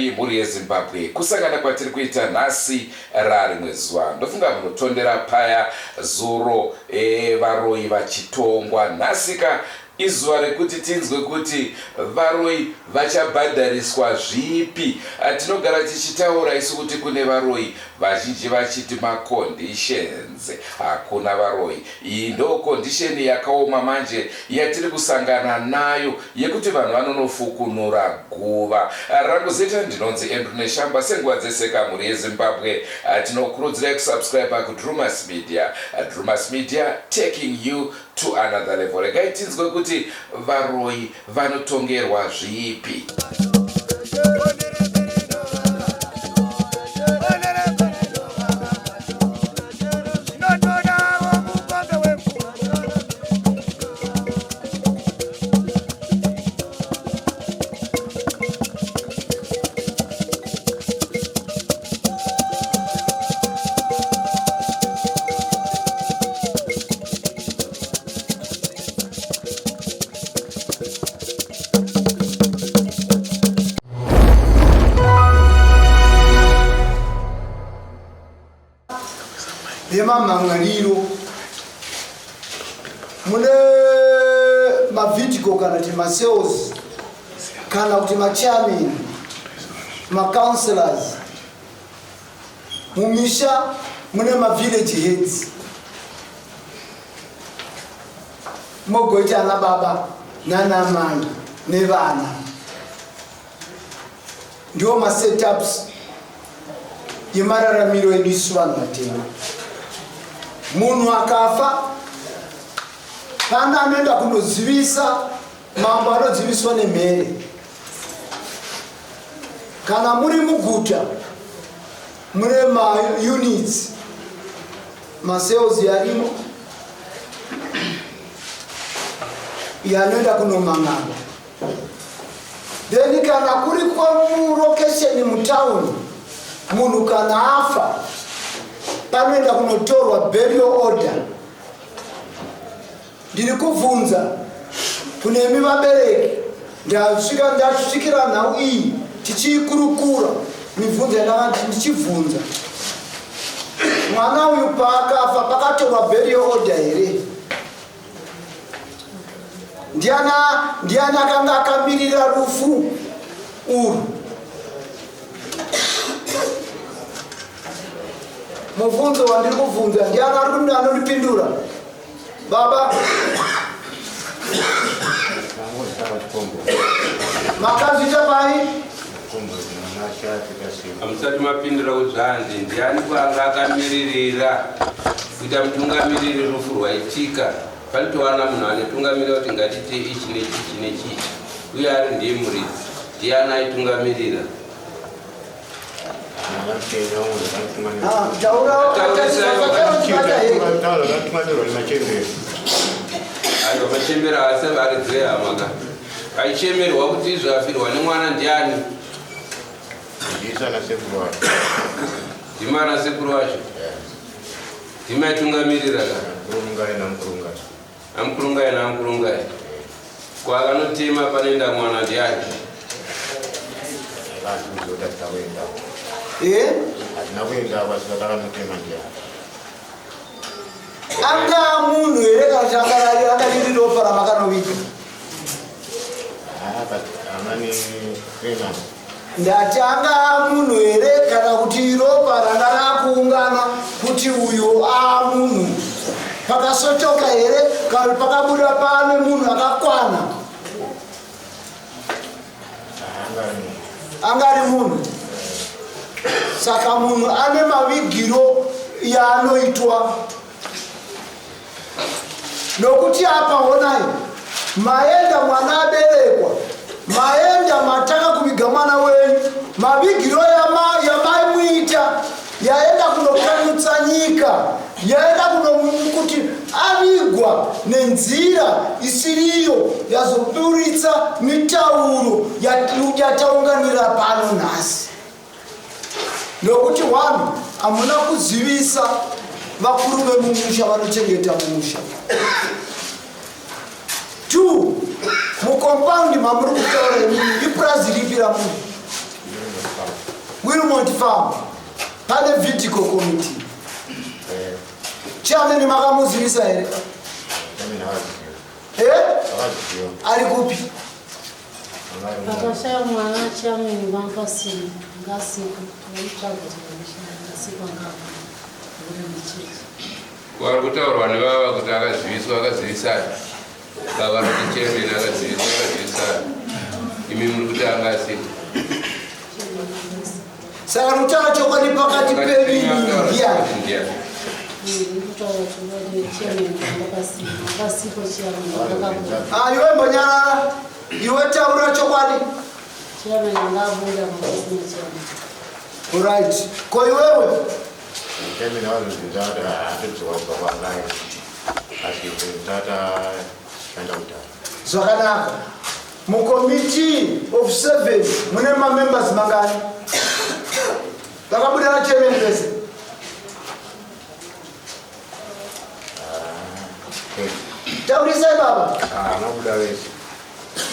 Makadii mhuri yeZimbabwe? Kusangana kwatiri kuita nhasi rarimwe zuva. Ndofunga munotondera paya zuro e, varoyi vachitongwa. Nhasika izuva rekuti tinzwe kuti varoyi vachabhadhariswa zvipi. Tinogara tichitaura isu kuti kune varoyi vazhinji vachiti maconditions hakuna varoyi. Iyi ndo condition yakaoma manje yatiri kusangana nayo yekuti vanhu vanonofukunura guva. Rangu zita ndinonzi Andrew Neshamba senguva dzese ka mhuri yeZimbabwe tinokurudzirai kusubscriber kuDrewmas Media. Drewmas Media taking you to another level. Regai tinzwe kuti varoyi vanotongerwa zvipi. Yemamhan'ariro mune mavhidhiyo kana kuti masales kana kuti machairman, macounselors mumisha, mune mavillage heads, mogoita ana baba nana mai nevana. Ndiwo masetups yemararamiro edu isu vanhu vatema. Munhu akafa, pana anoenda kunozivisa mambo, anoziviswa nemhere. Kana muri muguta, mune maunits, masales yarimo yanoenda kunomangana. Then kana kuri kwamurokesheni mutauni, munhu kana afa panoenda kunotorwa burial order. Ndiri kubvunza kunemi vabereki, ndasvika ndasvikira nhau iyi tichiikurukura, mibvunzo yandanga ndichibvunza: mwana uyu paakafa pakatorwa burial order here? Ndiana ndiani akanga akamirira rufu urwu? Mubvunzo wandiri kubvunza, ndiani ari kundi anondipindura? Baba, makazviita pai? Hamusati mapindura kuti zvanzi ndiani kwanga akamiririra kuita mutungamiriri rufu rwaitika. Panotowana munhu anotungamirira kuti ngatite ichi nechichi nechichi, uye ari ndiye muridzi. Ndiani aitungamirira? Ah, taura. Aiwa, machembera asi varidzi vehama ka aichemerwa kuti izvo afirwa nemwana ndiani? Ndima ana sekuru vacho, ndima aitungamirira ka amukurungai naamukurungai kwakanotema panoenda mwana ndiani? Eh? Anga munhu here kana kuti anga riri ropa ramakanoviga? Ndati anga munhu here kana kuti ropa ranga rakuungana kuti uyu aamunhu? Pakasotoka here kana kuti pakabuda pane munhu akakwana? Anga ari munhu. Saka munhu ane mavigiro yaanoitwa, nokuti apa honai, maenda mwana aberekwa, maenda matanga kuviga mwana wenyu, mavigiro yamaimuita yaenda kunokanyutsa nyika, yaenda kunokuti avigwa nenzira isiriyo, yazoburitsa mitauro yataunganira pano nhasi, nokuti one, hamuna kuzivisa vakuru vemumusha vanochengeta mumusha. Two, mucompound mamuri kutaura imini, ipurazi ripi ramuri? Wilmont Farm pane Vitico Committee. Chairman makamuzivisa here? Eh? Ari kupi? Pakashaya mwana chairman vanga pasina, ngasipo. Vaitsvaga kuti ngasipo ngabuda muchechi. Vari kutaurwa nevava kuti akaziviswa, akazivisana. Baba kuti chairman akaziviswa, akazivisana. Imi muri kuti anga asipo. Saka rutaura chokwadi pakati pedu ndiani? Ndiani? Kutaura chokwadi, chairman vanga pasina, ngasipo chairman vakabuda. Ah, iwe mbonyarara. Iwe taura chokwadi. Chairman angabuda pasina chairman. Right. Ko iwewe? Chairman vazozviziva kuti hatodzoka kubva kwangai, asi tatashanda kudhara. Zvakanaka. Mucommittee of 7 mune mamembers mangani? Vakabuda nachairman vese? Taurisai baba. Vanobuda vese.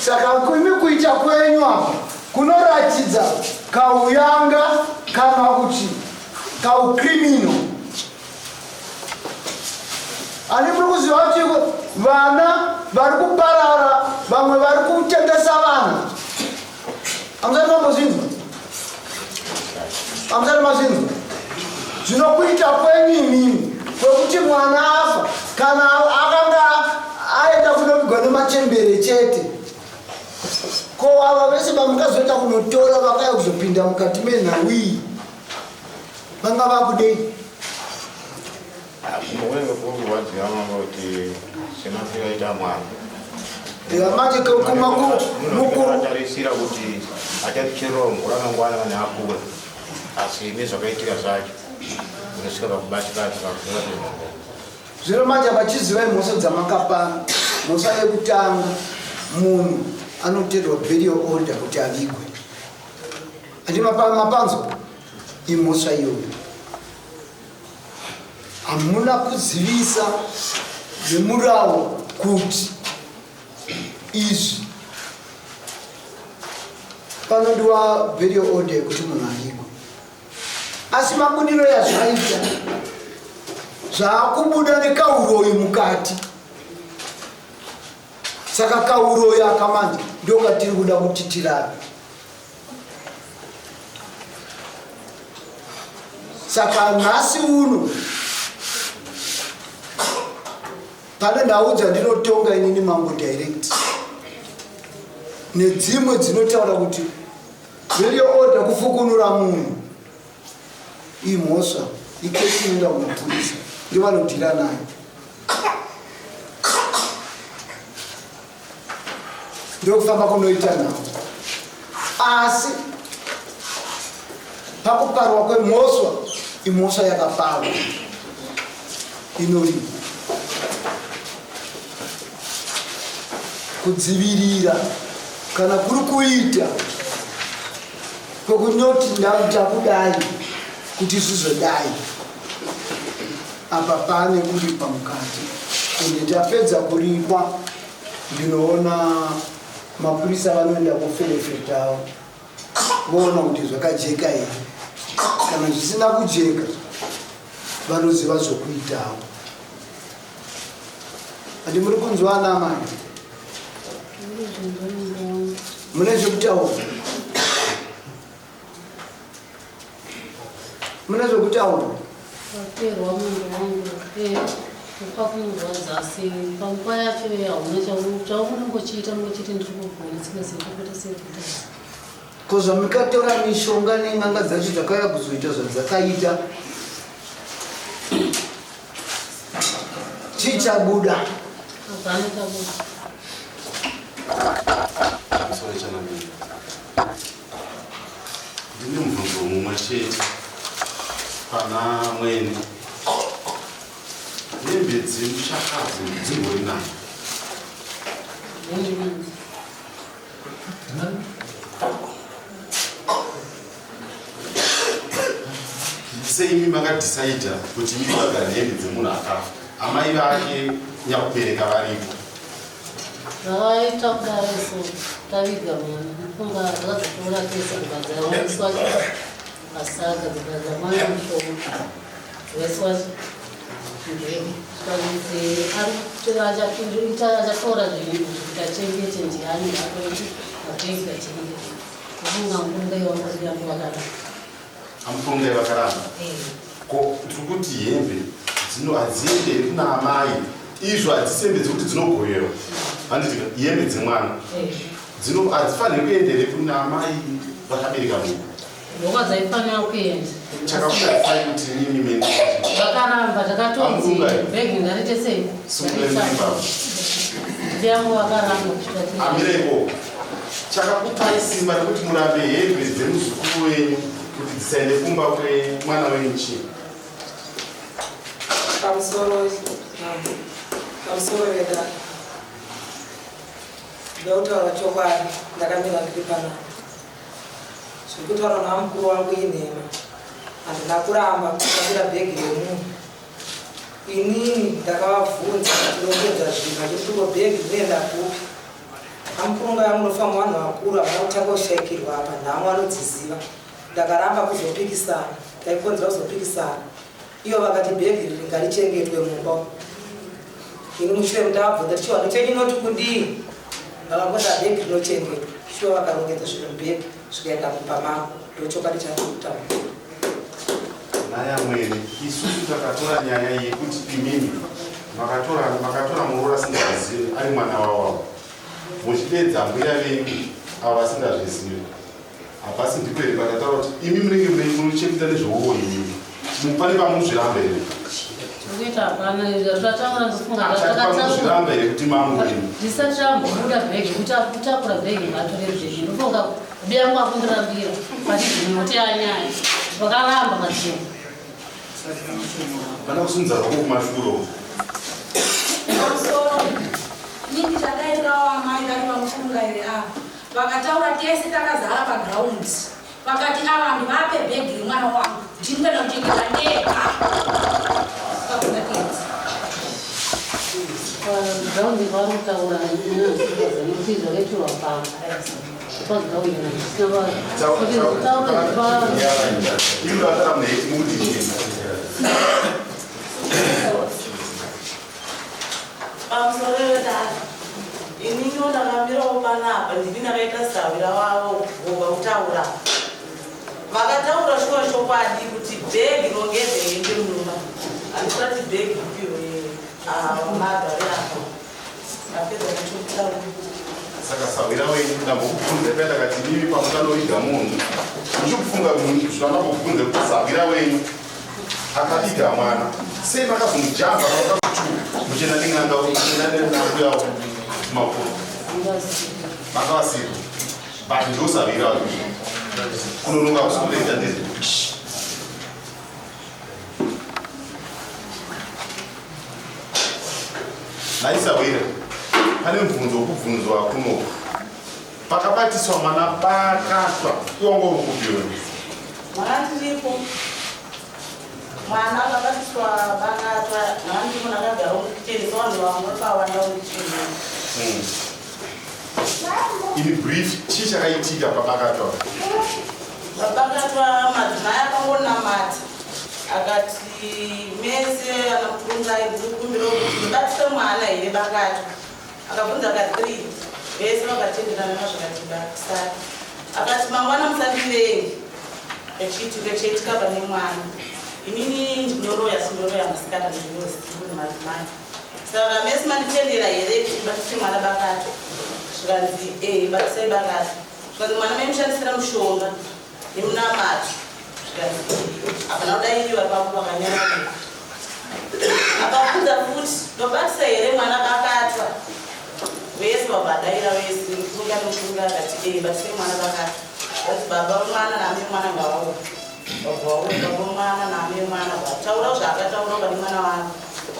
Saka imi kuita kwenyu apa kunoratidza kauyanga kana kuti kaucriminal. Ani muri kuziva kuti vana vari kuparara, vamwe vari kutengesa vana? Hamusati mambozvinzwa? Hamusati mazvinzwa? Zvinokuita kwenyu imimi kwekuti mwana afa, kana akanga aenda kunovigwa nemachembere chete, ko ava vese vamungazoenda kunotora vakauya kuzopinda mukati menhau iyi vanga vakudei? Kunenge kuri kurwadziwa manga kuti semafiro aita mwana. Manje mukuru atarisira kuti achatichererawo mvura mangwana kana akura, asi nezvakaitika zvacho unosvika pakubatikana pakuzora. Zvino manje vachizivai mhosva dzamakapana. Mhosva yekutanga, munhu anoterwa burial order kuti avigwe. Andi mapanzo imhosva iyoyo. Hamuna kuzivisa nemurawo kuti izvi panodiwa burial order yekuti munhu avigwe, asi mabudiro yazvaita zvaakubuda nekauroyi mukati. Saka kauroyi aka manje ndokatiri kuda kuti tirape. Saka nhasi uno pane nhau dzandinotonga inini mambo direct, nedzimwe dzinotaura kuti burial order kufukunura munhu imhosva, ikesi inoenda kumapurisa, ndivanodhira nayo. Ndokufamba kunoita nhau. Asi pakuparwa kwemhosva, imhosva yakaparwa inoripa kudzivirira kana kuri kuita kwekunyoti ndakudai kuti zvizodai. Apa pane kuripa mukati, ende tapedza kuripa ndinoona mapurisa vanoenda kuferefetawo, voona kuti zvakajeka here. Kana zvisina kujeka, vanoziva zvokuitawo. Andi muri kunzwa ana amai? Mune zvekutaura? Mune zvekutaura? Waperwa munhu wangu, kufa kunorwadza, asi panguva yacho hauna chaunongochiita, ungochiti ndiri kugona singazivi kuita sei kuita. Ko zvamukatora mishonga nen'anga dzacho dzakauya kuzoita zvadzakaita, chii chabuda? Hapana chabuda. Sorry, chanamira. Ndine mubvunzo mumwe chete pana mwene. Hembe dzemushakabvu dzingori nani? Hembe idzi. Seimi makadhisaidha kuti mivagara hembe dzemunhu akafa, amai vake nyakubereka varipo? Zvakaita kudaro so taviga mwana, funga zvakazotora kese kubva dzaoniswa. Pasaga dzikazamwana mushonga dzikaiswa mubhegi zvikanzi achatora zvinhu kuti achengete ndiani atoiti mabhegi achengete afunga mukungai wangu vakaramba. Amufungai vakaramba? Ko tiri kuti hembe dzino hadziende here kuna amai? Izvo hadzisi hembe dzekuti dzinogoverwa, handiti? Hembe dzemwana dzino hadzifaniri kuenda here kuna amai vakabereka munhu? Ndoka dzaifanira kuenda. Chakakudai kuti nini mene Vakaramba, takatonzi Amufungai. bhegi ngarite sei? Sungurai muimba. Ndiyangu vakaramba kusvika Amira ikoko. Chakakupai simba rekuti murambe hembe dzemuzukuru wenyu kuti dzisaende kumba kwemwana wenyu chii? Pamusoro, pamusoro veda, ndokutaura chokwadi, ndakamira ndiri panapa. Zviri kutaura namukuru wangu inhema. Handina kuramba kutambira bhegi remunhu. Inini ndakavabvunza vachirongedza zvinhu, vachiti ko bhegi rinoenda kupi? Amukuru ngaya munofamba vanhu vakuru, havana kutanga kushaikirwa apa, nhamo vanodziziva. Ndakaramba kuzopikisana, taikonzera kuzopikisana. Ivo vakati bhegi riri ngarichengetwe mumba. Ini mushure ndavabvunza tichivanhu chenyu inoti kudii? Vakangoti bhegi rinochengetwa. Shuwa vakarongedza zvinhu mubhegi zvikaenda mumba mavo. Ndochokwadi chandiri kutaura. Naya mwene, isusu takatora nyaya yekuti imimi makatora makatora muroora asingazvizivi ari mwana wawavo, muchidedza mbuya venyu avo vasingazvizivi. Hapasi ndipo here patataura kuti imi munenge munochekuita nezveuroyi imimi? Pane pamunozviramba here? Kuita hapana zvatataura, ndofunga Pamunozviramba here kuti mamuroyi? Risati rambobuda bhegi, kutakura bhegi, ngatore bhegi. Ndofunga biyangu akundirambira pachizvinoti anyaya vakaramba pachino. Pana kusimudza rwako kumashure uko. Pamusoro, inini chadairawo amai vari vamufungaire ava vakataura tese takazara pagraundi, vakati ava ndivape bhegi remwana wangu, ndini kuenda kuchengeta ndega kakungatedzi. Pagraundi vari kutaura nekuti zvakaitirwa pamba pagraundi nazvisina kuti taura. Imi vatara munhu mukuti chii? Pamusoro vedare, ininiwo ndakamirawo panapa, ndini ndakaita sawira wavo gova kutaura. Vakataura shuwa chokwadi kuti bhegi rongedze hembe mumba, handisati bhegi ripiwe madhari apa. Ndapedza nechokutaura. Saka sawira wenyu, ndambokubvunza ipa, ndakati imi pamuchanoviga munhu muchikufunga zvandambokubvunza kuti sawira wenyu akaviga mwana sei makazomujamba makakutu muchienda nen'anga, muchienda nenambuyawo kumakuru makavasira, but ndosawira wenyu kunononga kusikureta ndizvo. Naisawira, pane mubvunzo wokubvunzwa kunoku. Pakabatiswa mwana bakatwa, iwanga uri kupiwe? Mwana ndiripo. Mwana akabatiswa bakatwa, mwana ndimo, ndakagara mukicheni sevanhu vamwe vakawanda mukicheni. In brief, chii chakaitika pabakatwa? Pabakatwa madzimai akangonamata akati mese ana mukurungai ndikukumbira kuti ndibatise mwana here bakatwa. Akabvunza ka3, vese vakatenderana nazvakati batisai. Akati mangwana musandivengi echiitiko chaitika pane mwana. Inini ndinoroya, sindoroya masikata, ndinozivi madzimai. Saka mese manditendera here kuti ndibatise mwana bakatwa? Zvikanzi e, batisai bakatwa. Zvikanzi mwana maimushandisira mushonga nemunamato. Zvikanzi hapana kudairiwa papo, vakanyarara. Akabvunza futi, ndobatisa here mwana bakatwa? Vese vabadaira vese, mufunga nofunga akati e, batisai mwana bakatwa. Vanzi baba mwana naame mwana ngavaona, vabva baba mwana naame mwana vataura zvaakataura pane mwana wake,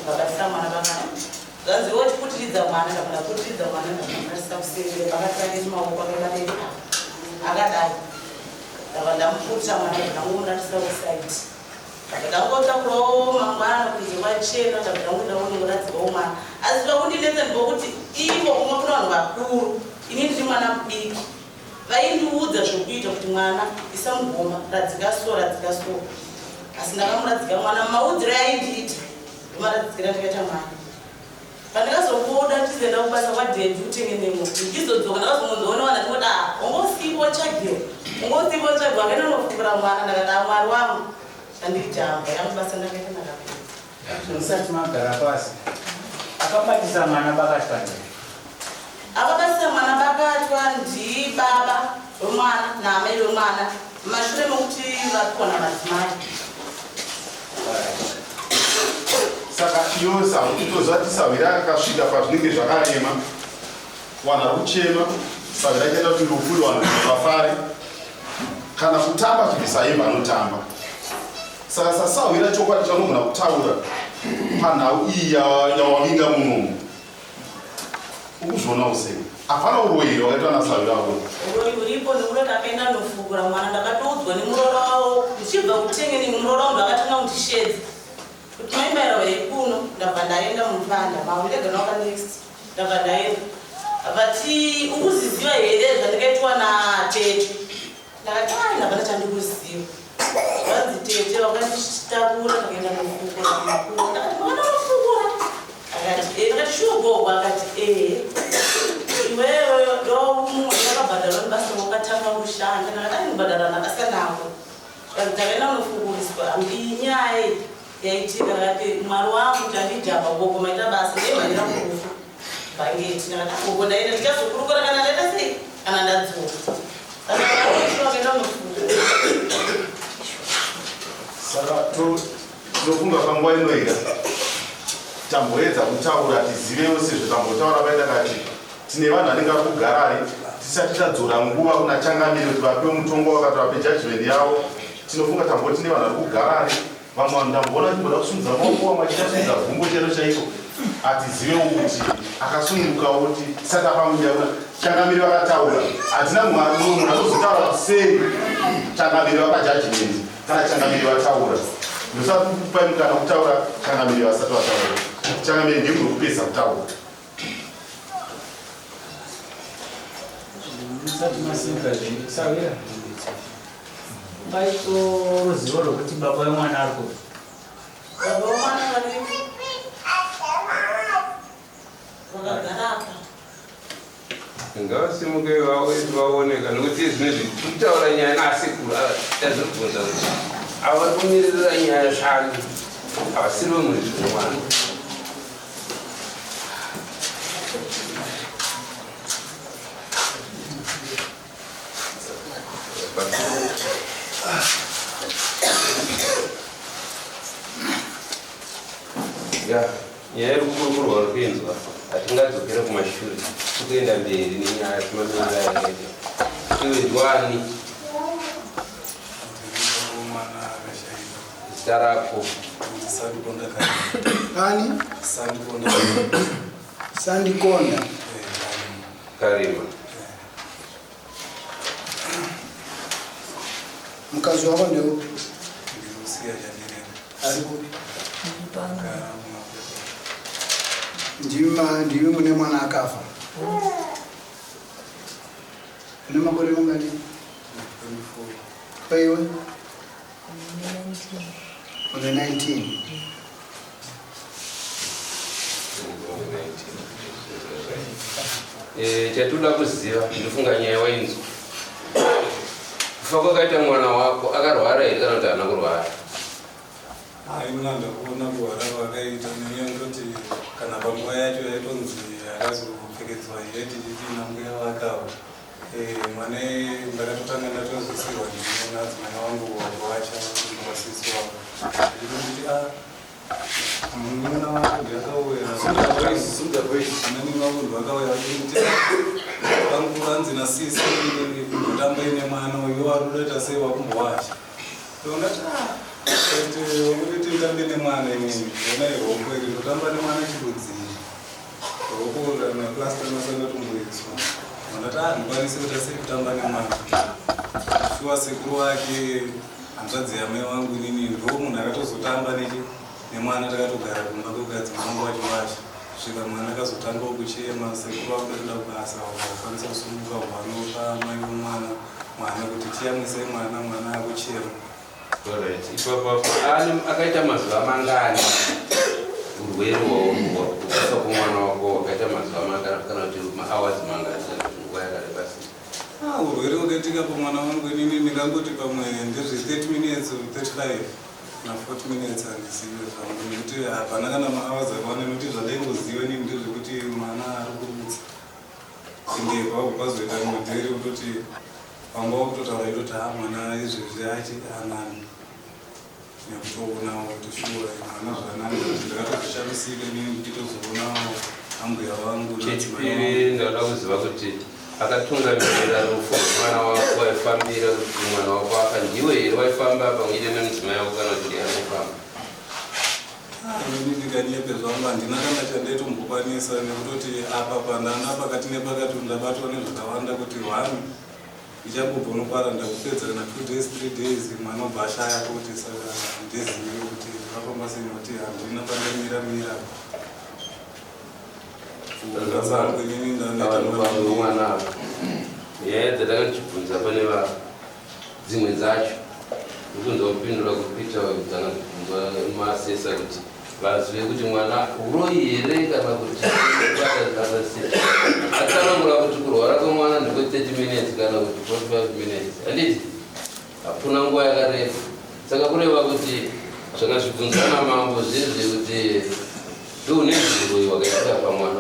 vabatisa mwana bakatwa. Zvanzi wochiputiridza mwana, ndabva ndaputiridza mwana, ndabva kusevera bakatwa nemaoko akabatei akadai, ndabva ndamuputira mwana, ndangomuratisa kusaiti. Ndabva ndangotakurawo mangwana kunze kwachena, ndabva ndangoenda kundongoradzikawo mwana. Asi pakundinetsa ndikokuti ivo kumwe kuna vanhu vakuru, ini ndiri mwana mudiki. Vaindiudza zvokuita kuti mwana isa mugomba, radzika so, radzika so. Asi ndakamuradzika mwana maudziro aindiita. Ndomaradzikira ndakaita mwana. Pandakazobuda ndichizoenda kubasa kwadaddy kutenge nemo. Ndichizodzoka ndakazongonzoona wana ndingoda ah, wanga usipo watsvagiwa. Wanga usipo watsvagiwa akaenda nofukura mwana ndakati ah Mwari wangu. Zvandiri jamba yangu basa ndakaita ndakapedza. Musati magara pasi, akabatisa mwana bakatwa ndiani? Akabatisa mwana bakatwa ndibaba wemwana naamai vemwana mashure mekuti vakona madzimai. Saka iyo toziva kuti sahwira akasvika pazvinenge zvakarema, vanhu vari kuchema, sahwira achaita kuti rufu vanhu vafare kana kutamba chibvisa hembe anotamba. Saka sasahwira chokwadi chaunogona kutaura panhau iyi yawavinga munomu, ukuzvionawo sei? Hapana uroyi here wakaitwa nasahwira avo? Uroyi uripo nekuti ndakaenda nofukura mwana ndakatoudzwa nemuroora wavo ndichibva kutengeni muroora wangu akatanga kundishedza kuti maimbaira kuno. Ndabva ndaenda mupanda mavo ndega waka next ndabva ndaenda vati ukuziziva here zvandikaitwa natete. Ndakati ai ndapana chandikuziva. Vanzi tete vakanditakura takaenda nofukura kumakura. Ndakati mwana nofukura akati ee. Ndakati shuwa gogo? Akati ee, iwewe ndo mumwe yakabhadharwa nebasa wakatanga kushanda. Ndakati ai ndibhadhara nabasa nako. Takaenda kunofukuriswa iyi nyaya iyi yaitika. Ndakati Mwari wangu tandijamba gogo maita basa ndaimhanyira kurufu bhangeti. Ndakati gogo ndaenda ndichazokurukura kana ndaita sei kana ndadzoka. Saka vakaenda kunofukura. Saka tinofunga panguva inoika tamboedza kutaura tizivewo sezvo tambotaura paita kati tine vanhu vanenge vari kugarari tisati tadzora nguva kuna changamire kuti vape mutongo wakati vape judgment yavo. Tinofunga tamboti tine vanhu vari kugarari, vamwe vanhu ndamboona chimboda kusumudza maoko, vamwe vachida kusumudza gumbo chero chaiko. Hatizivewo kuti akasunungukawo kuti tisati apamunya kuna changamire vakataura. Hatina mumwe munhu anozotaura kuti sei changamire vapa judgment kana changamire vataura. Ndosati kupai mukana kutaura changamire vasati vataura. Changamire ndiye munhu wekupedza kutaura. Musati masimuka zvenyu, sahwira, ungaito ruzivo rwekuti baba wemwana ari kupi? Baba vemwana varipo vakagara apa. Ngavasimuke vauye vaoneka nekuti zvinezvi kutaura nyaya naasekuru tazvibvunza kuti ava vari kumiririra nyaya shanu havasiri vemwedzi wemwana. Ya, nyaya iri kukurukurwa uri kuinzwa. Hatingadzokere kumashure, tikuenda mberi nenyaya timamirira yakaita. Iwe ndiwani? Zita rako? Ani? Sandikonda. Karima. Mukadzi wako ndeupi? Ari kupi? Ndimi mune mwana akafa? Une makore mangani? Paiwe une 19. Chatoda kuziva, ndofunga nyaya wainzwa, kufa kwakaita mwana wako akarwara here kana kuti haana kurwara? Haina ndakuona kurwara kwakaita nenyaya yekutoti kana panguva yacho yaitonzi akazopfekedzwa yeti chichina mbuya vakawa. Mwana ndakatotanga ndatozosirwa ndinadzimai wangu wacha wasisi wavo ndikuti a munun'una wangu ndiakauya, anani vangu ndivakauya vachikuti vangu nasisi kundotamba ine mwana uyu wari unoita sei wakumbowacha. Ndongati wakuti titambe nemwana inini ona iroko iri ndotamba nemwana chirudzii roko maplasta masanga tomboiswa. Ndati handikwanisi kuita sei kutamba nemwana. Shuwa sekuru wake hanzvadzi yamai wangu inini ndo munhu akatozotamba nechi nemwana takatogara kumba kwekukadzi wangu wacho wacho. Kusvika mwana akazotangawo kuchema, sekuru vakuda kuenda kubasa, vakakwanisa kusumuka vanopa mai vemwana mwana kuti tiyamwisei mwana, mwana akuchema. Alright, ipapo apo ane akaita mazuva mangani urwere hwakufa kwemwana wako wakaita mazuva mangani kana kuti mahours mangani nguva yakareba sei? Ah, urwere wakaitika pamwana wangu inini ndingangoti pamwe ndezve 30 minutes or 35 na 40 minutes handizive zvangu nekuti hapana kana mahours akawanda nekuti zvandaingoziva inini ndezvekuti mwana ari kurutsa ende ipapo pazoita rimwe dhiri rekutoti vanga vakutotaura itoti ha mwana izvezvi achi anani nekutoonawo kuti shuwa mwana zvanani kuti ndakatozoshamisika inini ndichitozoonawo ambuya vangu Chechipiri ndinoda kuziva kuti akatungamirira rufu rwemwana wako waifambira kuti mwana wako afa ndiwe here waifamba pamwe chete nemudzimai wako kana kuti ndiye anofamba? Ini ndikanyepe zvangu handina kana chandaitombokwanisa nekutoti apa pandanga pakati nepakati ndabatwa nezvakawanda kuti one ndichangobva unokwara ndakupedza kana 2 days 3 days mwana obva ashaya futi saka handizive kuti zvakafamba sei nekuti handina pandamira mira. Mwana nyaya dzatanga tichibvunza pane dzimwe dzacho ndikunzwa kupindura kupita dzanga kubvunzwa masesa kuti vazive kuti mwana uroyi here kana kuti atsanangura kuti kurwara kwemwana ndekwe 30 minutes kana kuti 45 minutes handiti Hakuna nguva yakareba. Saka kureva kuti zvanga zvibvunzwa namambo zvezve kuti ndoune zviroi wakaitika pamwana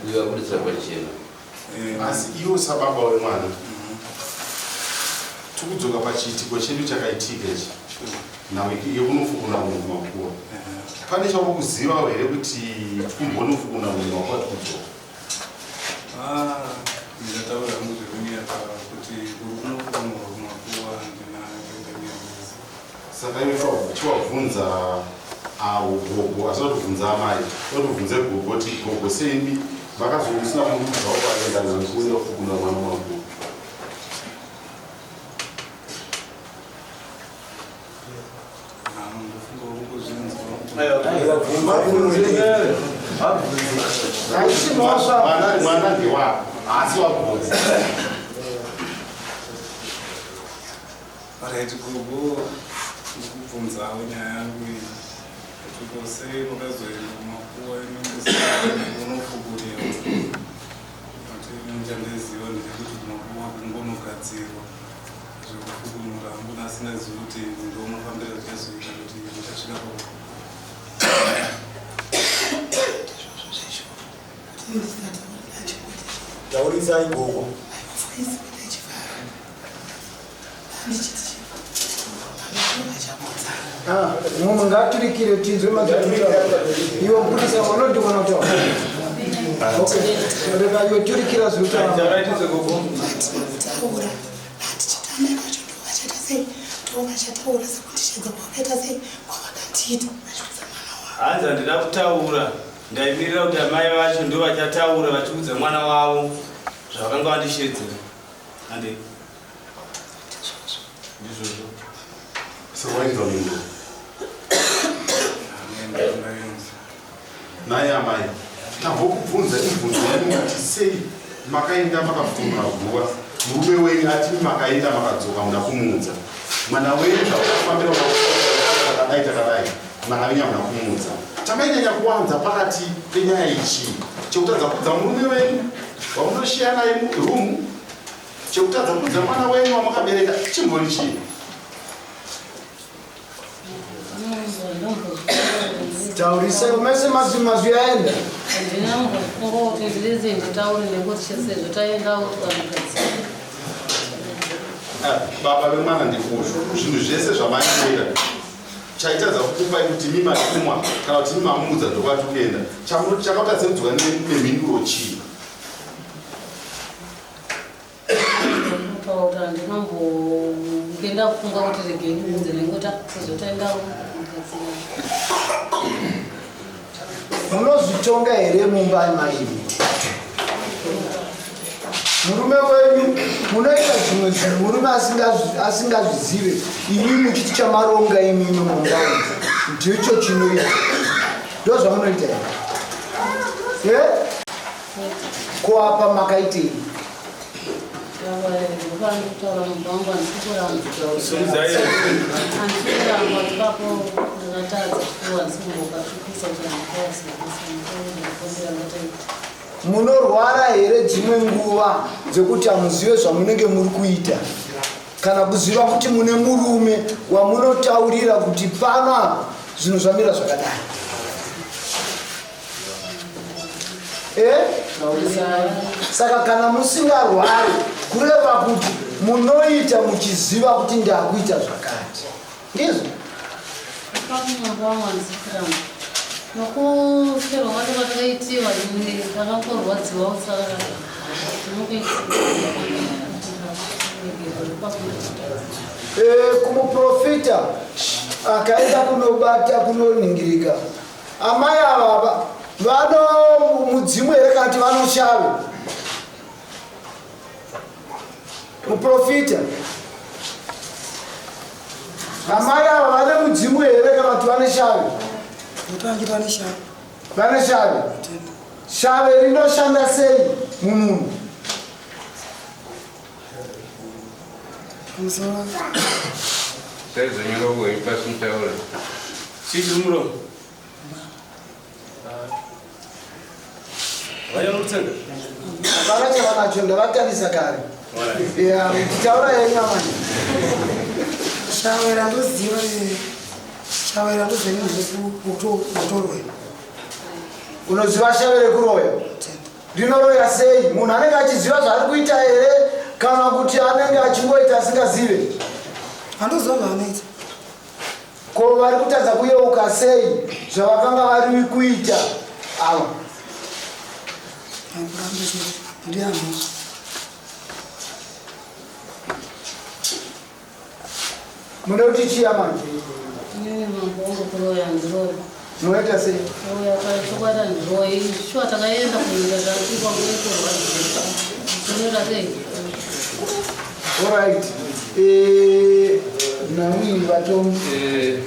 uyu abudisa pachena. Asi iwo sababa wemwana tikudzoka pachiitiko chedu chakaitika ichi nhau yekunofukuna munhu makuwa pane chauri kuzivawo here kuti tikumbonofukuna munhu makuwa tikudzoka Ah, ndingataura hangu zvekunyapa kuti kuri kunofukunurwa kumakuwa handina chandingaziva. Saka iwe chiwabvunza avo gogo asi watobvunza amai watobvunze gogo kuti gogo seimi vakazousina kumuudzawo kwaenda nekuenda kufukunura mwana wangu. Mwana ndewako asi wabvunza. Right, gogo ndikubvunzawo nyaya yangu iyi kuti ko sei makazoenda kumakuwa unofukurira kuti chandiziva ndechekuti kumakuwa kungonogadzirwa Zvekufukunura hangu asingazivi kuti ndomafambira zvichazoita kuti ndichasvika pa Taurisai gogo. Ah, mumwe ngaturikire tinzwe mazwi iwe mupurisa unondiona kutaura okay rega iwe turikira zviri kutaura Amai vacho ndovachata sei ndovachataura sekundishedza kwavakaita sei kwavakandiita vachiudza mwana wavo. Hanzi handina kutaura ndaimirira kuti amai vacho ndovachataura vachiudza mwana wavo zvavakanga vandishedzera. Hande. Ndizvozvo. Sakawainzwa mhinduro. Nhai amai, tambokubvunza imubvunzo yenyu kuti sei makaenda makapfumura guva murume wenyu ati makaenda makadzoka muna kumuudza mwana wenyu zvakufambira takadai takadai mwana wenyu hamuna kumuudza chamainyanya kuwanza pakati penyaya ichii chekutadza kuudza murume wenyu wamunoshiya naye rumu chekutadza kuudza mwana wenyu wamakabereka chimbori chii Taurisai mese mazwi mazwi aenda. Handina kumbofunga kuti ndirizi nditaure nekuti sezvo taendawo tukanogadzira. Ah, baba vemwana ndikuzvo zvinhu zvese zvamaitoita chaitadza kukupai kuti imi matumwa kana kuti imi mamuudza ndokwati kuenda chakaita sekudzoka nemhinduro chii Kutaura ndinombonge ndafunga kuti regei ndiudze nekuti sezvo taenda kugadzira. Munozvitonga here mumba maimi? Murume wenyu munoita zvimwe zvinhu murume asingazvizive imi muchiti chamaronga imimi mumba umu ndicho chinoita ndozvamunoita here? Ko apa makaitei? Munorwara here dzimwe nguva dzekuti hamuzive zvamunenge muri kuita kana kuziva kuti mune murume wamunotaurira kuti pano apa zvinhu zvamira zvakadai? Eh? Saka kana musingarwari kureva kuti munoita muchiziva kuti ndakuita zvakati. Ndizvo? Nokuferwa kwacho kwatakaitiwa ini ndakangorwadziwa saka eh, kumuprofita akaenda kunobata kunoningirika amai ava vano mudzimu here kana kuti vanoshave muprofita amai ava vane mudzimu here kana kuti vane shave vane shave shave rinoshanda sei mumunhu Chii chiri muromo? Hapana chavanacho ndavatarisa kare. Taura yenyu amai. Shawera ndoziva shawera ndoziva ndekutorwe. Unoziva shave rekuroya? Rinoroya sei? Munhu anenge achiziva zvaari kuita here kana kuti anenge achingoita asingazive? Handoziva zvaanoita. Ko vari kutadza kuyeuka sei zvavakanga vari kuita ava? Munoda kuti chiya manje? Munoita sei? Shuwa takaenda kunyika zvatikwa kuikurwadziwa. Munoita sei? Alright. Eh, namwi vatongi. Eh,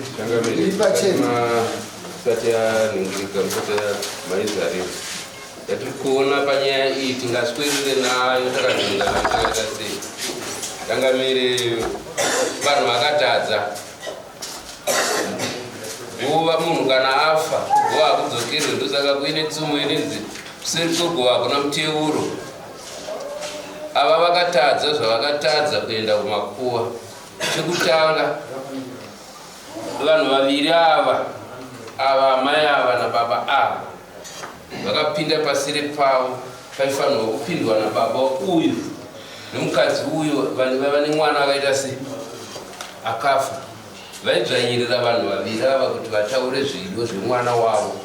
Iri pachena. Sati yaningirika musati maizarira. Yatiri kuona panyaya iyi tingaswerere nayo takazinga takaita sei. Tangamire vanhu vakatadza. Guva munhu kana afa guva hakudzokerwe ndosaka kuine tsumo inonzi kuseri kweguva hakuna muteuro. Ava vakatadza zvavakatadza kuenda kumakuva. Chekutanga vanhu vaviri ava ava amai ava nababa ava vakapinda pasire pavo paifanirwa kupindwa nababa uyu nemukadzi uyu vanhu vaiva nemwana akaita se akafa vaidzvanyirira vanhu vaviri ava kuti vataure zvido zvemwana wavo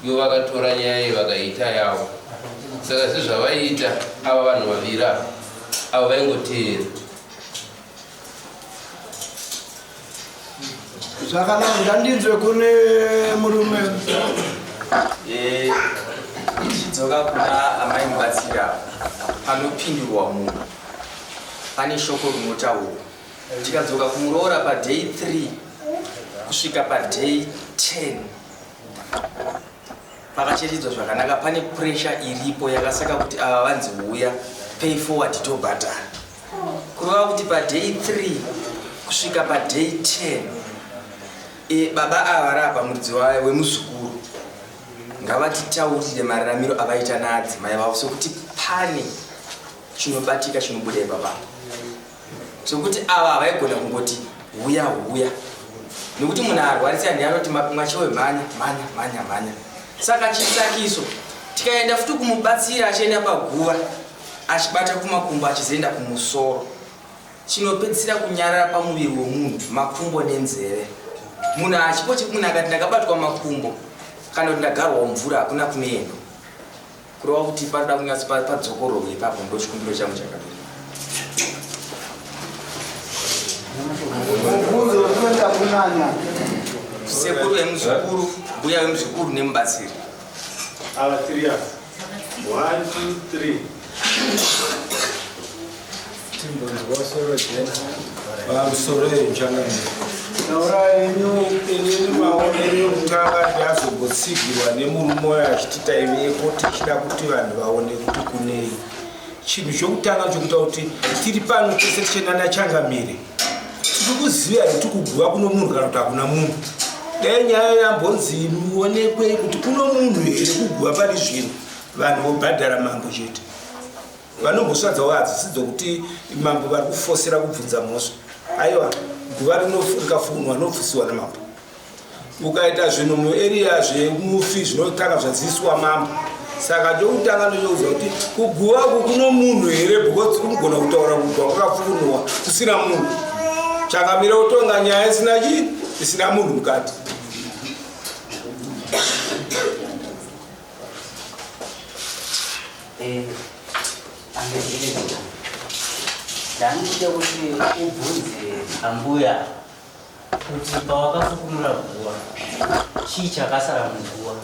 Ivo vakatora nyaya iyi vakaiita yavo. Saka sezvavaiita ava vanhu vaviri ava, avo vaingoteera. Zvakanaka, ngandinzwe kune murume. Eh, tichidzoka kuna amai mubatsiri ava, panopindurwa munhu pane shoko rinotaurwa. Tikadzoka kumuroora paday 3 kusvika paday 10 Pakacherechedzwa zvakanaka pane pressure iripo yakasaka kuti ava vanzi huya pay forward tobhadhara. Kureva kuti paday 3 kusvika paday 10 e, baba ava vari apa muridzi wemuzukuru ngavatitaurire mararamiro avaita naadzimai vavo sekuti pane chinobatika chinobuda ipapapa. Zvekuti ava havaigona kungoti huya huya nekuti munhu arwarisa ndiye anoti mwachewe mhanya mhanya mhanya mhanya. Saka chisakiso tikaenda futi kumubatsira achienda paguva achibata kumakumbo achizoenda kumusoro chinopedzisira kunyarara pamuviri wemunhu makumbo nenzeve. Munhu achipo munhu akati ndakabatwa makumbo kana kuti ndagarwawo mvura hakuna kunoendwa. Kureva kuti panoda kunyatso padzokororwe ipapo ndochikumbiro changu chakadai. Mubvunzo wekuenda kunanya. Sekuru vemuzukuru, mbuya vemuzukuru nemubatsiri. Ava 3 ava. 1 2 3. Timbonzwa soro jena. Pamusoro yechangamire. Taura henyu inini maonero ekutanga ndazombotsigirwa nemurume uyo achiti taiveko tichida kuti vanhu vaone kuti kunei. Chinhu chokutanga chokuita kuti tiri pano tese tichienda nachangamire tiri kuziva here kuti kuguva kuno munhu kana kuti hakuna munhu. Dai nyaya yambonzi ionekwe kuti kuno munhu here kuguva pari zvino vanhu vobhadhara mambo chete. Vanomhosva dzavo hadzisi dzokuti mambo vari kufosera kubvunza mhosva. Aiwa, guva rikafunwa rinobvisiwa namambo. Ukaita zvinhu mueriya zvemufi zvinotanga zvaziviswa mambo. Saka chokutanga ndochokuziva kuti kuguva uku kuno munhu here because unogona kutaura kugwa kwakafukunurwa kusina munhu. Changamire wotonga nyaya isina chii isina munhu mukati. Eh, Ndandida kuti ubvunze ambuya kuti pawakafukunura guva chii chakasara muguva?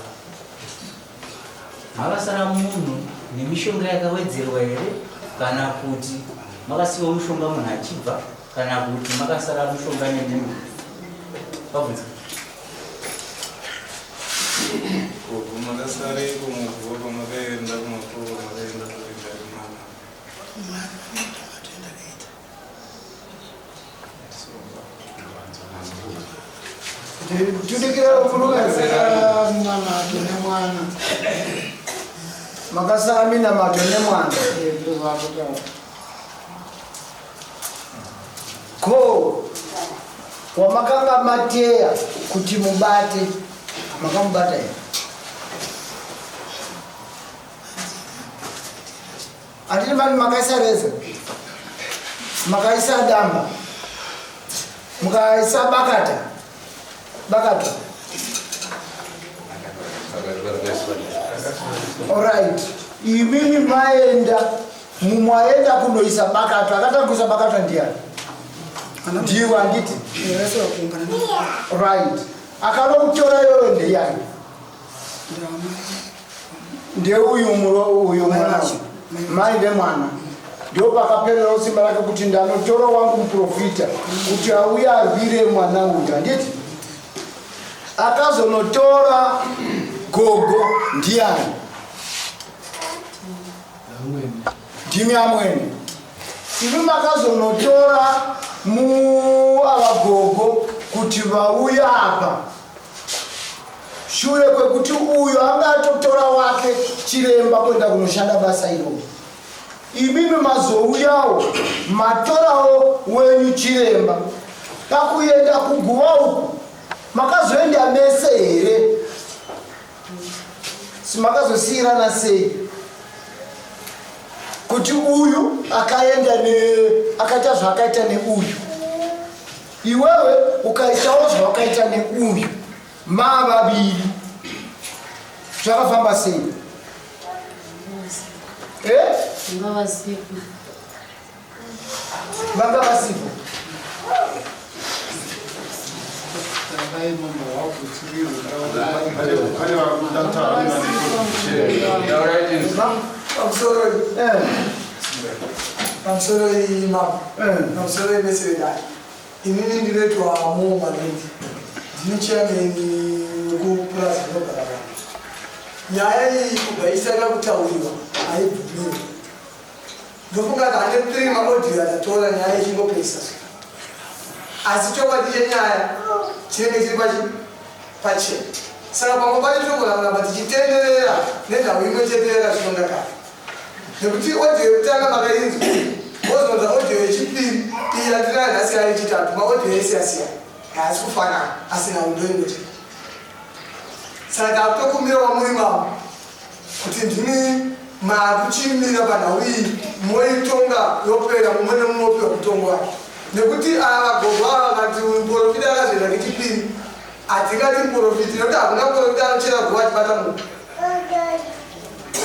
Makasara munhu nemishonga yakawedzerwa here kana kuti makasiwa mushonga munhu achibva kana kuti makasara mushonga nemunhu? Pabvunza. Gogo makasareko muguva pamakaenda kumakuva makaenda kuenda kumana. Tudikira kurukasara minamato nemwana. Makasara minamato nemwana. Ko wamakanga mateya kuti mubate makamubata here? Handiti mani makaisa reza, makaisa damba, mukaisa bakata bakata. Alright, imimi maenda mumwe aenda kunoisa bakatwa akatanga kuisa bakatwa ndiyani ndiwe handiti right akanokutora iyoyo ndiyani ndeuyu uyu mwana mai vemwana ndo pakapererawo simba rake kuti ndanotora wangu muprofita kuti auye arwire mwana uyu handiti akazonotora gogo ndiyani Ndimi amwene. Imi makazonotora muava gogo kuti vauye apa shure kwekuti uyo anga atotora wake chiremba kuenda kunoshanda basa iroro. Imimi mazouyawo matorawo wenyu chiremba. Pakuenda kuguva uku makazoenda mese here? Makazosiirana sei kuti uyu akaenda ne akaita zvaakaita neuyu iwewe ukaitawo zvawakaita neuyu maa vaviri zvakafamba sei eh? Vanga vasipo. Pamusoro imam, pamusoro vese vedare. Inini ndinoitwa Mo Maningi. Ndini chairman wekupurazi kunogara vanhu. Nyaya iyi kubva isaka kutauriwa haibvumiwi. Ndofunga kuti hande tiri maaudio atatora nyaya ichingopesa. Asi chokwadi chenyaya chinenge chiri pachi pachena. Saka pamwe pacho tinogona kuramba tichitenderera nenhau imwe chete yakazvitonga kare. Nekuti audio yekutanga makainzwa wozonza audio yechipiri iyi yatinayo nhasi yave yechitatu maaudio ese asiyana haasi kufanana asi nhau ndoimwe chete. Saka takutokumbira wamuri mambo kuti ndimi makuchimira panhau iyi moitonga yopera mumwe nemumwe opiwa mutongo wake nekuti ava gogo ava vati muprofita akazoenda kechipiri hatingati muprofiti nekuti hakuna muprofita anochera guva achibata munhu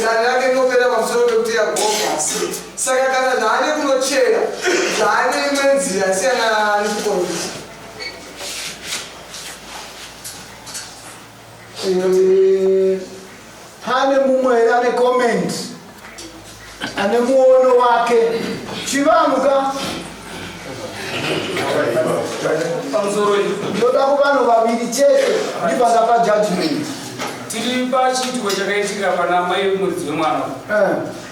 dare rake rinopera pamusoro pekutera guva pasi saka kana zvaane kunochera zvaane imwe nzira yasiyana nechiprofiti Eh, pane mumwe here ane comment ane muono wake chivanhu ka Ndoda kuvanhu vaviri chete ndibva ndapa judgment. Tiri pachiitiko chakaitika pana mai muridzi wemwana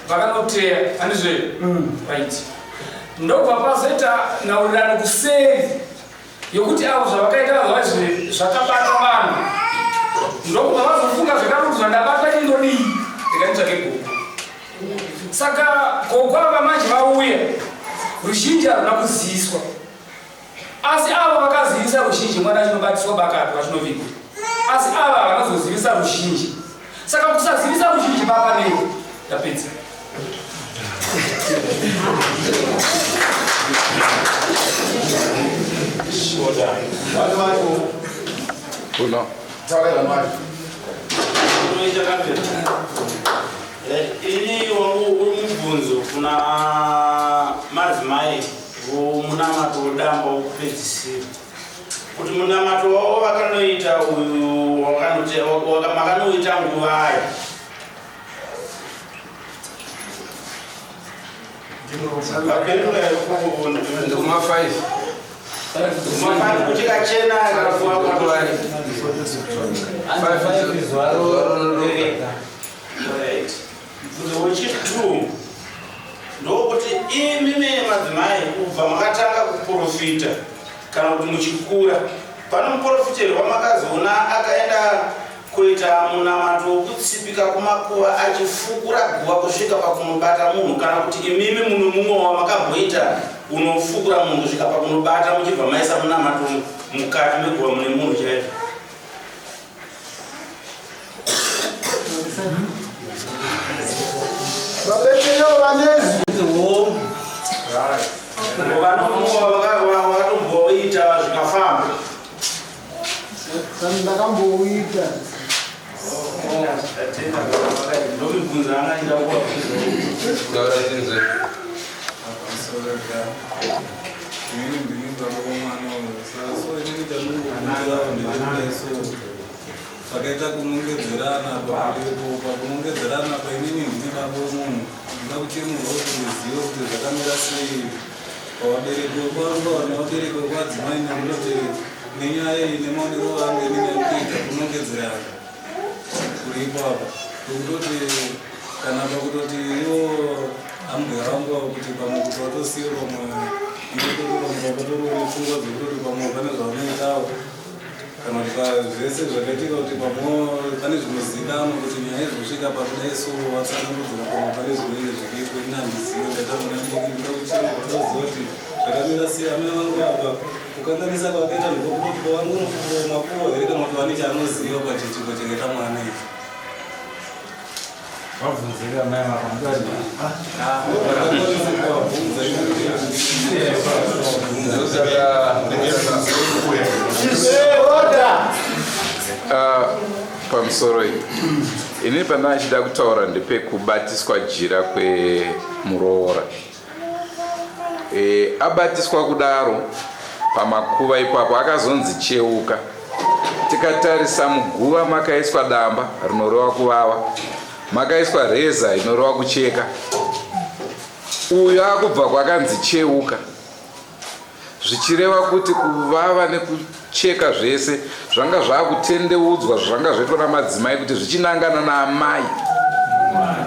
vakanoteya handizve? Right, ndobva pazoita nhaurirano kuseri yokuti avo zvavakaita zvazve zvakabata vanhu, ndokubva vazofunga zvakarudzwa, ndabatwa chindodii, ndikanditsvake gogo. Saka gogo ava manje vauya, ruzhinji haruna kuziviswa, asi avo vakazivisa ruzhinji mwana achinobatiswa bakatwa achinovigwa, asi ava havanazozivisa ruzhinji. Saka kusazivisa ruzhinji papa nei? Ndapedza. Uno. Ini wangu uri mubvunzo kuna madzimai vomunamato wodamba wokupedzisira, kuti munamato wavo vakanoita uyu makanoita nguvai? Ndikuma 5. Kuma 5 kuti kachena. Zuva roreka. Right. Mubvunzo wechi2 ndokuti imi madzimai, kubva makatanga kuprofita kana kuti muchikura, pane muprofiteri wamakazoona akaenda kuita munamato wokutsipika kumakuva achifukura guva kusvika pakunobata munhu, kana kuti imimi muno mumwe wamakamboita unofukura munhu kusvika pakunobata, muchibva maisa munamato mukati meguva mune munhu chaizvo? Vabetserewo vanezi. Vanomumwe wakatomboita zvikafamba? Ndakambouita. Ndomibvunzo angaita. Taura tinzwe. Inini ndini baba womwana uyu. Saka so inini chandingokumbirawo ndechekudai, so pakaita kunongedzerana pakuripo, pakunongedzerana pa inini ndini baba wemunhu, ndinoda kuchemurwa kuti ndizive kuti zvakamira sei pavabereki wekwangu nevabereki wekwadzimai, nekutoti nenyaya iyi nemaonero angu inini ekuita kunongedzerana kuripo apa, kwekutoti kana pakutoti ivo ambuya vangu avo kuti pamwe kuti vatosiye, pamwe inototi pamwe vakatori nepfungwa dzekutoti pamwe pane zvavanoitawo, kana kuti pazvese zvakaitika kuti pamwe pane zvinozivikanwa kuti nyaya izosvika pakudai, so vatsanangudzira pamwe pane zvinenge zvichiitwa. Ini handizive, ndaita mwana mudiki, ndinoda kuchema kuti vaziva kuti zvakamira sei. Amai vangu apa kukanganisa kwakaita ndokokutoti pavangonofukura makuva here, kana kuti vane chaanoziva pachiitiko chakaita mwana ichi? Vabvunzire amai vako. Vakakwanisa kuvabvunza. Ndosaka Order. Pamusoro iyi, inini pandanga achida kutaura ndepekubatiswa jira kwemuroora. Abatiswa kudaro pamakuva ipapo, akazonzi cheuka. Tikatarisa muguva makaiswa damba rinoreva kuvava, makaiswa reza inoreva kucheka. Uyu akubva kwakanzi cheuka, zvichireva kuti kuvava nekucheka zvese zvanga zvakutendeudzwa, zvanga zvaitwa namadzimai kuti zvichinangana naamai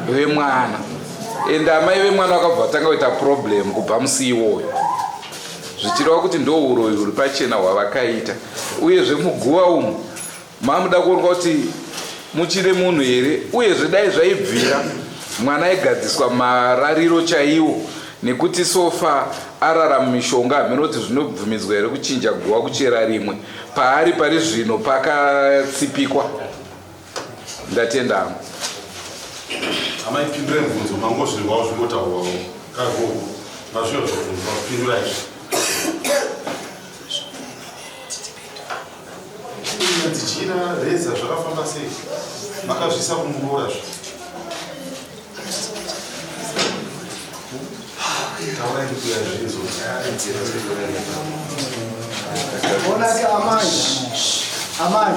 vemwana. Ende amai vemwana vakabva vatanga kuita problem kubva musi iwoyo, zvichireva kuti ndo uroyi huri pachena hwavakaita. Uyezve muguva umu mamuda kuonekwa kuti muchine munhu here. Uyezve dai zvaibvira mwana aigadziswa marariro chaiwo, nekuti sofa arara mumishonga. Hameno kuti zvinobvumidzwa here kuchinja guva, kuchera rimwe paari pari zvino pakatsipikwa. Ndatenda hangu. Amai, pindure mubvunzo. Mangozvirwawo zvingotaurwawo kagogo, mazviyo zvobvunzwa, pindurai. Dzichira reza zvakafamba sei? Makazvisa kumuroora zve? Taurai ndikuya zvinzo. Onake amai, amai,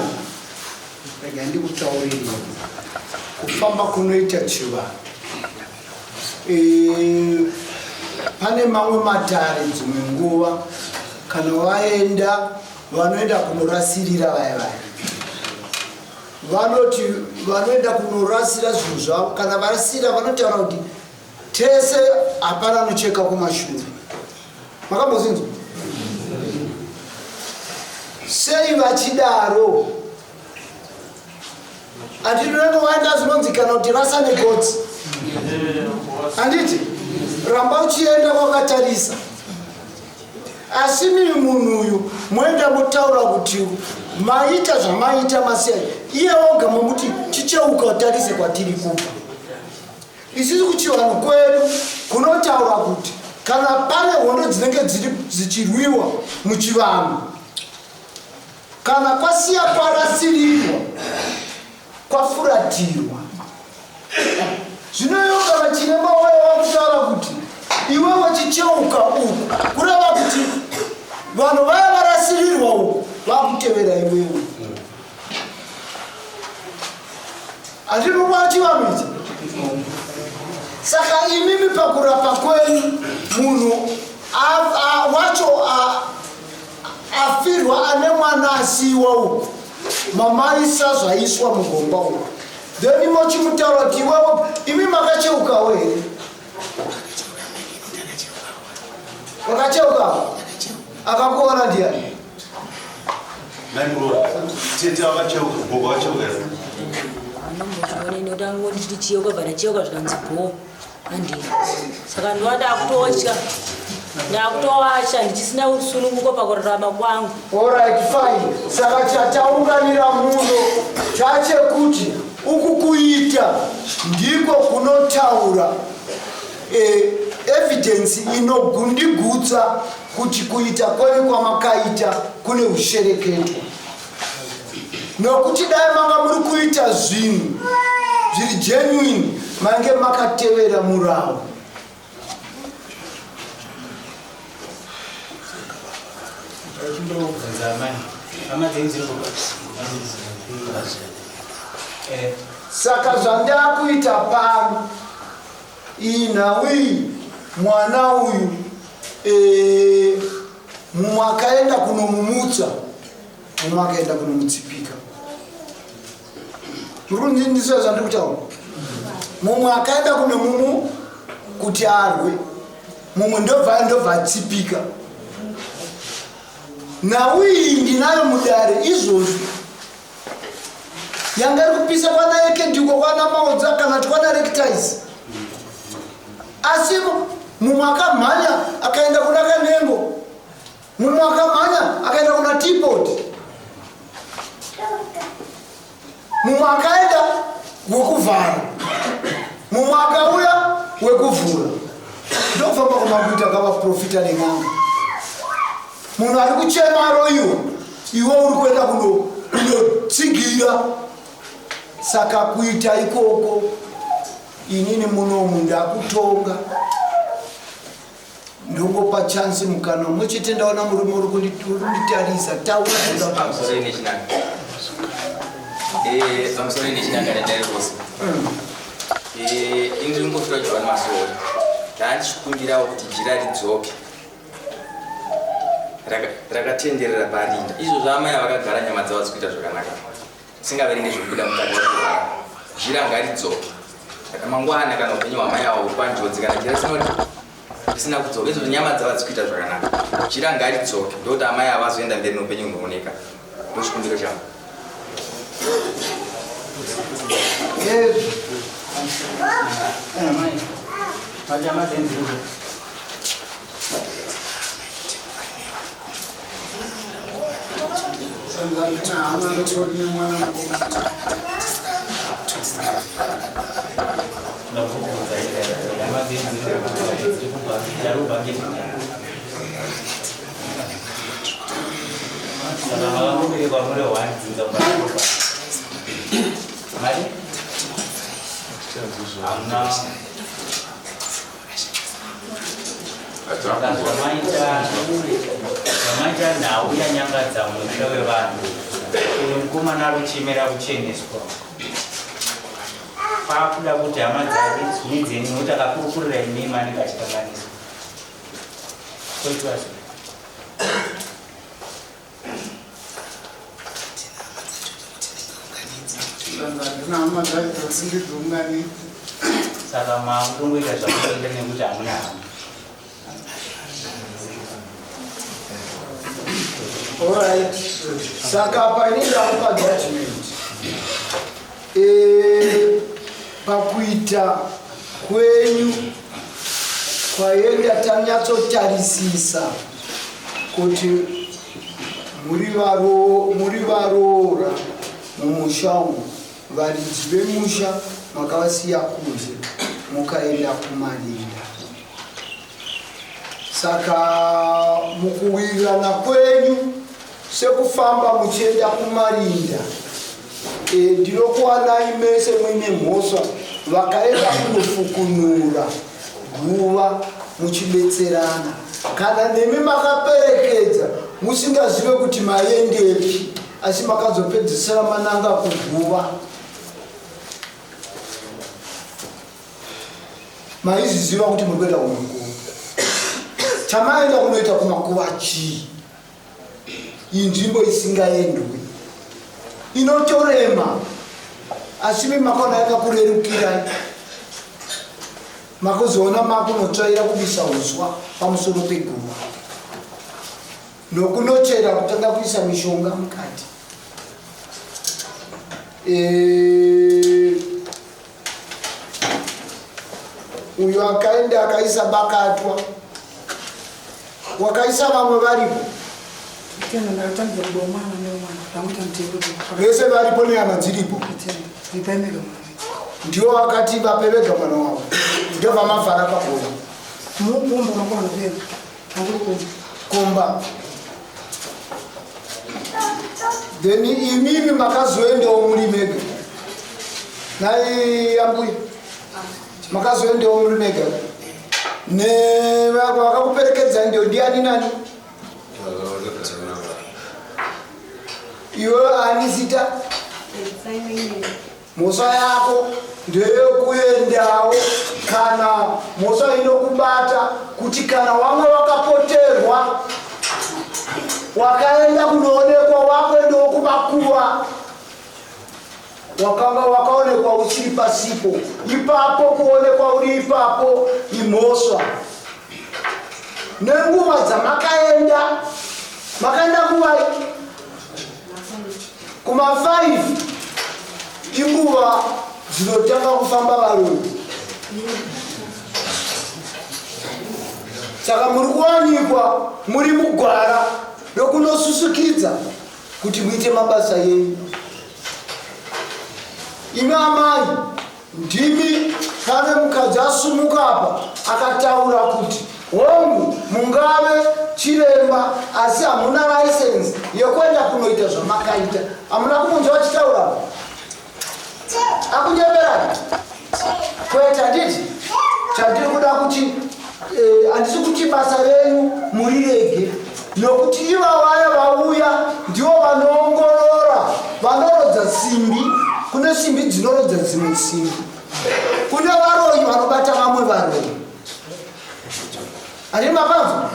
rega ndikutaurire kufamba kunoita chivanhu. Pane mamwe matare dzimwe nguva. Kana vaenda vanoenda kunorasirira vaya vaya vanoti vanoenda kunorasira zvinhu zvavo. Kana varasira vanotaura kuti tese hapana anocheka kumashure. Makambozinzwa sei vachidaro? Handiti unenge waenda zvinonzi kana kuti rasa negotsi, handiti ramba uchienda kwakatarisa. Asi mimi munhu uyu moenda motaura kuti maita zvamaita masiya iye oga, momuti chicheuka utarise kwatiri kubva. Isusu kuchivanhu kwedu kunotaura kuti kana pane hondo dzinenge dzichirwiwa muchivanhu, kana kwasiya kwarasirirwa, kwafuratirwa, zvino iwe kana chiremba wayo wakutaura kuti iwe wachicheuka uku, kureva kuti vanhu vaya varasirirwa uku vakutevera iwewe. Handiri kuona chivanhu ichi. Saka imimi pakurapa kwenyu munhu wacho afirwa ane mwana asiiwa uku, mamaisa zvaiswa mugomba uku, then mochimutaura kuti iwewe, imi makacheukawo here? Wakacheukawo? Akakuona ndiani? Mai muroora, tete vakacheuka, gogo vacheuka here? Andambozviona ini kuti angoti ndichiyeuka, bva ndacheuka zvikanzi bho handei. Saka ndova ndakutotya, ndakutowacha ndichisina kusununguka pakurarama kwangu. Alright, fine. Saka chataunganira muno chachekuti uku kuita ndiko kunotaura evidence inogundigutsa kuti kuita kwenyu kwamakaita kune ushereketwa, nokuti dai manga muri kuita zvinhu zviri genuine mange makatevera murau. Ndobvunza amai, hama dzenyu dziri kupa? Saka zvandakuita pano, iyi nhau iyi, mwana uyu mumwe akaenda kunomumutsa, mumwe akaenda kunomutsipika. Muri kundinzwisisa zvandiri kutaura? Mumwe akaenda kunomumu kuti arwe, mumwe ndobva atsipika. Nhau iyi ndinayo mudare izvozvi, yanga iri kupisa kwana Ekedhiko, kwana Maodza, kana kuti kwana Rectis. Asi mumwe akamhanya akaenda kuna Kanengo, mumwe akamhanya akaenda kuna Tipot, mumwe akaenda wekuvhara, mumwe akauya wekuvhura. Ndokufamba kwamakuita kavaprofita nen'anga. Munhu ari kuchema aroiwa, iwe uri kuenda kunotsigira. Saka kuita ikoko, inini munomu ndakutonga, ndongopa chansi mukana umwe chete. Ndaona murume uri kunditarisa, taura. Pamusoro nechinanga. Pamusoro nechinanga nedare rose. Ini ndiri ngofira Johani Masoro. Ndandichikumbirawo kuti jira ridzoke. Rakatenderera parinda. Izvo zvaamai vakagara nyama dzavo dzikuita zvakanaka. Singaverenge zvekubuda mukati wacho. Jira ngaridzoke. Saka mangwana kana upenyu hwamai avo huri panjodzi kana jira risina kudzoka, izvo nyama dzavo dzikuita zvakanaka. Jira ngaridzoke ndokuti amai ava vazoenda mberi neupenyu hunooneka. Ndochikumbiro changu. Ezvo. Amai, hama dzenyu dziri kupa? Hama ndotori nemwana mukomana. Ndakubvunza, hama dzenyu dziri kubva darubva ngezvi? Saka makangoberekwa muri one dzinza kubarobva mari hamuna. Saka zvamaita nhau yanyangadza musha wevanhu uyu. Mukomana ari kuchemera kucheneswa, pakuda kuti hama dzake nedzenyu, nokuti akakurukurira imimi anenge achikanganiswa. Koitwa sei? Dzasina hama dzacho dzinge. Saka makutongoita zvamunoita nekuti hamuna hama. Alright. Saka apa ini ndakupa judgment. Eh, pakuita kwenyu kwaenda tanyatsotarisisa kuti muri varoora mumusha umu, varidzi vemusha makavasiya kunze mukaenda kumarinda. Saka mukuwirirana kwenyu sekufamba muchienda kumarinda, ndinokuwanai mese muine mhosva. Vakaenda kunofukunura guva muchibetserana, kana nemi makaperekedza musingazive kuti maendepi, asi makazopedzisira mananga kuguva. Maizviziva kuti muri kuenda kumakuva. Chamaenda kunoita kumakuva chii? Inzvimbo isingaendwi, inotorema, asi mi makaona yakakurerukirai, makuzoona makunotsvaira kubisa uswa pamusoro peguva nokunochera kutanga kuisa mishonga mukati. Uyo akaenda akaisa bakatwa, wakaisa vamwe varipo vese varipo nehama dziripo, ndiwo vakati vape vega mwana wavo, ndobva mavhara pagova komba. Then imimi makazoendawo muri mega nai ambuya, makazoendawo muri mega nevakakuperekedza ndio ndiani nani? Iwe ani zita? Mhosva yako ndeyekuendawo, kana mhosva inokubata kuti kana wamwe wakapoterwa wakaenda kunoonekwa wakuendawo kumakuva, wakanga wakaonekwa uchiri pasipo ipapo, kuonekwa uri ipapo imhosva. Nenguva dzamakaenda, makaenda nguvai? Kuma 5 inguva dzinotanga kufamba varume. Saka muri kuwanikwa muri mugwara rokunosusukidza kuti muite mabasa yenyu. Imi amai, ndimi pane mukadzi asumuka apa akataura kuti hongu mungave chiremba, asi hamuna license yekuenda kunoita zvamakaita. Hamuna kumunzwa achitaura akunyeberani? Kwete, handiti chandiri kuda kuti handisi kuti basa renyu murirege, nokuti iva vaya vauya ndivo vanoongorora, vanorodza simbi. Kune simbi dzinorodza dzimwe simbi, kune varoyi vanobata vamwe varoyi. Handini mapanzwa?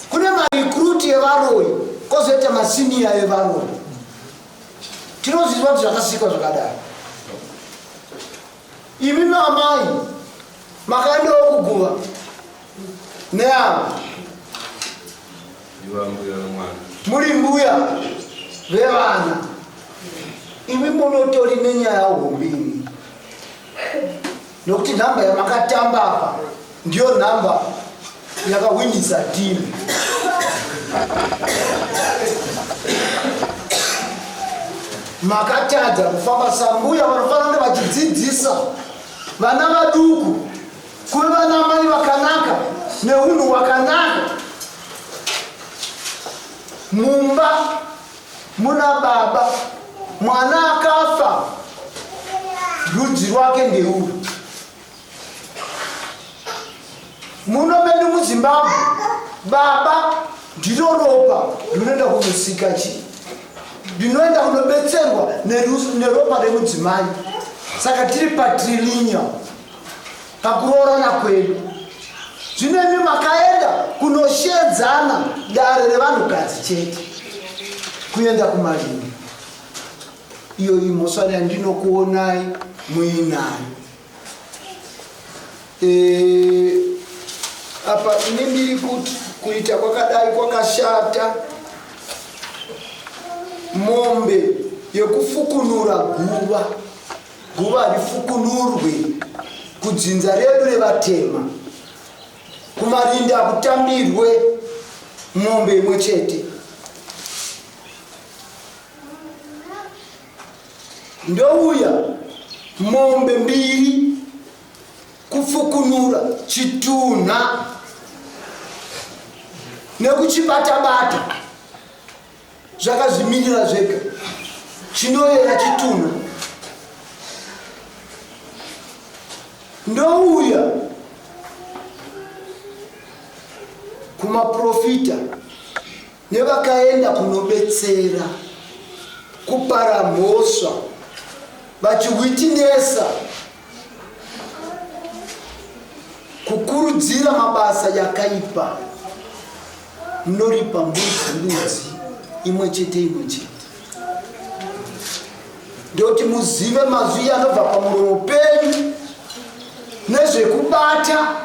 Kune marecruit evaroyi, kozoita masenior evaroyi. Tinozviziva kuti zvakasikwa zvakadaro. Imi mamai makaendawo kuguva neavo muri mbuya vevana, imi munotori nenyaya hombe imi, nokuti nhamba yamakatamba apa ndiyo nhamba yakahwinisa timu. Makatadza kufamba sambuya vanofanira kunge vachidzidzisa vana vaduku kuve vana mai vakanaka neunhu hwakanaka. Mumba muna baba, mwana akafa rudzi rwake ndeuru. Muno medu muZimbabwe baba ndiro ropa rinoenda kunosika chii, rinoenda kunobetserwa neropa remudzimai. Saka tiri patrilineal pakuroorana kwedu. Zvino imi makaenda kunoshedzana dare revanhukadzi chete, kuenda kumarimi. Iyo imhosva yandinokuonai muinayo. E, apa ini ndiri kuti kuita kwakadai kwakashata. Mombe yekufukunura guva, guva harifukunurwe kudzinza redu revatema. Kumarinda hakutambirwe mombe imwe chete. Ndouya mombe mbiri kufukunura chitunha nekuchibata-bata zvakazvimirira zvega chinoyera chitunha. Ndouya kumaprofita nevakaenda kunobetsera kupara mhosva vachihwitinesa kukurudzira mabasa yakaipa, munoripa mbudzi mbudzi imwe chete imwe chete. Ndoti muzive mazwi anobva pamuromo penyu nezvekubata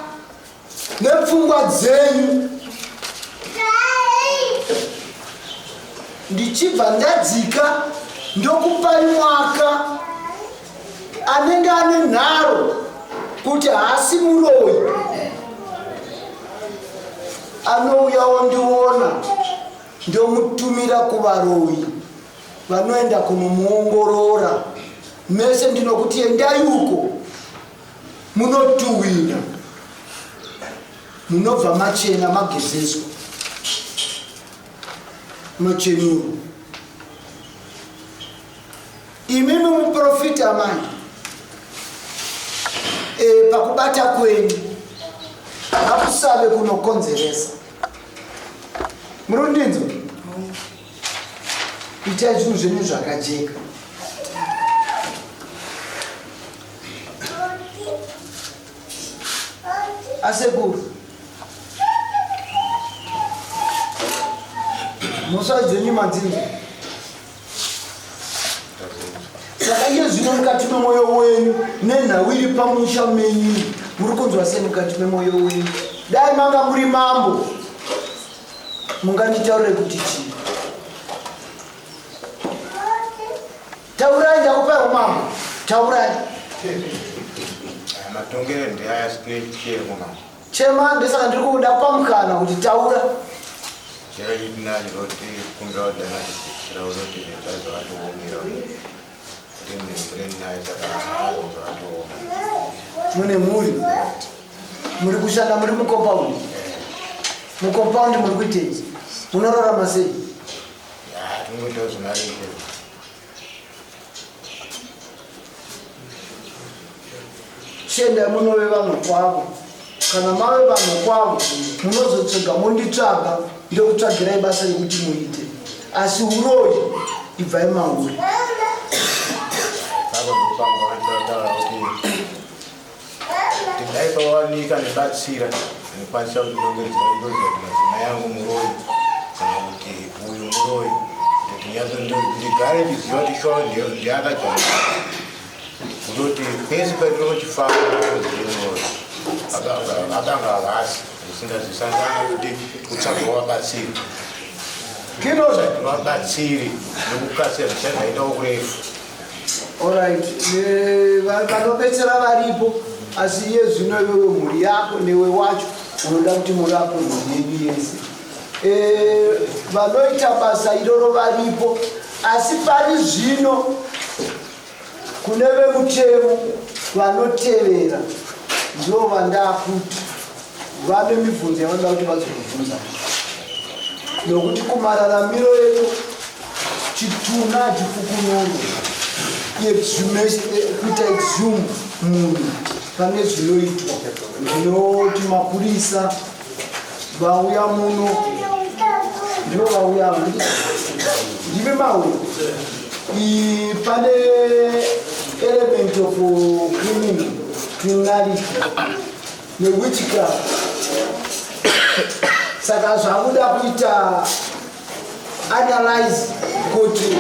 nepfungwa dzenyu. Ndichibva ndadzika ndokupai mwaka anenge ane nharo kuti haasi muroyi, anouya ondiona ndomutumira kuvaroyi vanoenda kunomuongorora. Mese ndinokuti endai uko munotuwina, munobva machena, magezeswa, machenuro. Imimi muprofita amai, e, pakubata kwenyu hakusave kunokonzeresa. Muri kundinzwa? Itai zvinhu zvenyu zvakajeka. Asekuru, mhosva dzenyu madzinzwa. Saka iye zvino mukati memwoyo wenyu nenhau iri pamusha menyu, muri kunzwa sei mukati memwoyo wenyu? Dai manga muri mambo, munganditaurire kuti chii? Taurai, ndakupai umambo, taurai. Matongero ndeaya sinochemo mambo. Chema, ndosaka ndiri kuda kupa mukana kuti taura. Chero chitinacho kuti kumbira kudana chira kuti zvakatoomera kuti mhuri nayo saka zvakatooma. Mune mhuri? Muri kushanda muri mukompaundi? Mukompaundi muri kuitei? Munorarama sei? Tingoitawo zvemaringe. Chiendai munove vanhu kwavo. Kana mave vanhu kwavo, munozotsvega monditsvaga ndokutsvagirai basa rekuti muite. Asi uroyi ibvai mauri. Baba ndopangu vakataura kuti dai pawanika nebatsira anokwanisa kundongedzera ndoziva kuti madzimai yangu muroyi kana kuti uyu muroyi, kuti ndinyatso ndigare ndiziva kuti shuwa ndiakadzvaa, kutoti pese patinochifamba muroyi akanga havasi zvisingazvisangana kuti kutsvaga wabatsiri vabatsiri nekukasira zvichazvaitawo kurefu. Alright, vanobetsera varipo, asi iye zvino iwewe mhuri yako newe wacho unoda kuti murapwe mhuri yenyu yese. Vanoita basa iroro varipo, asi pari zvino kune vemutemo vanotevera ndivo vandakuti vane mibvunzo yavanoda kuti vazokubvunza, nokuti kumararamiro edu chitunha hachifukunurwe. Kuita exhume munhu pane zvinoitwa zvinoti mapurisa vauya muno, ndivo vauya ava, ndimi mauya. Pane element of criminal criminality newitchcraft, saka zvakuda kuita analyze kuti